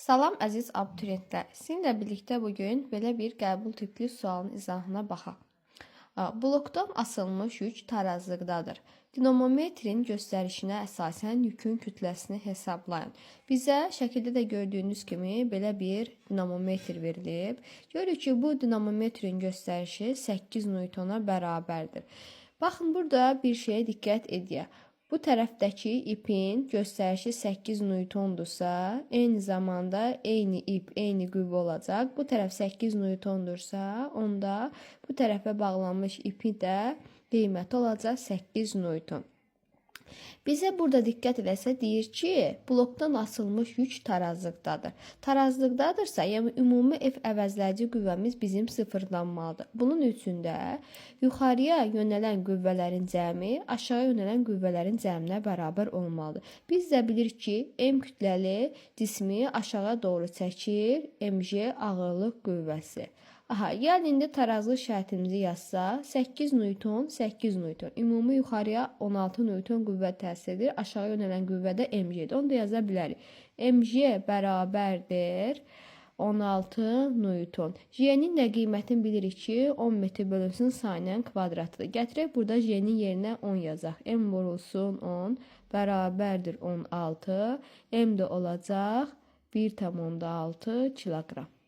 Salam əziz abituriyentlər. Sizinlə birlikdə bu gün belə bir qəbul tipli sualın izahına baxaq. Blokdan asılmış yük tarazlıqdadır. Dinamometrin göstərişinə əsasən yükün kütləsini hesablayın. Bizə şəkildə də gördüyünüz kimi belə bir dinamometr verilib. Görürük ki, bu dinamometrin göstərişi 8 Newtona bərabərdir. Baxın, burada bir şeyə diqqət edək. Bu tərəfdəki ipin göstərişi 8 Newtondursa, eyni zamanda eyni ip, eyni qüvvə olacaq. Bu tərəf 8 Newtondursa, onda bu tərəfə bağlanmış ipi də qiyməti olacaq 8 Newton. Bizə burada diqqət eləsə deyir ki, blokdan asılmış yük tarazlıqdadır. Tarazlıqdadırsa, yəni ümumi F əvəzləyici qüvvəmiz bizim sıfırlanmalıdır. Bunun üçün də yuxarıya yönələn qüvvələrin cəmi aşağı yönələn qüvvələrin cəminə bərabər olmalıdır. Biz də bilirik ki, M kütləli cismi aşağı doğru çəkir, mg ağırlıq qüvvəsi. Aha, yəni indi tarazlıq şərtimizi yazsaq, 8 Newton, 8 Newton. Ümumi yuxarıya 16 Newton qüvvə təsir edir. Aşağı yönələn qüvvə də mg-dir. Onu da yaza bilərik. Mg bərabərdir 16 Newton. G-nin də qiymətini bilirik ki, 10 metr bölünsün saniyə kvadratıdır. Gətirək burada G-nin yerinə 10 yazaq. M vurulsun 10 bərabərdir 16. M də olacaq 1,6 kiloqram.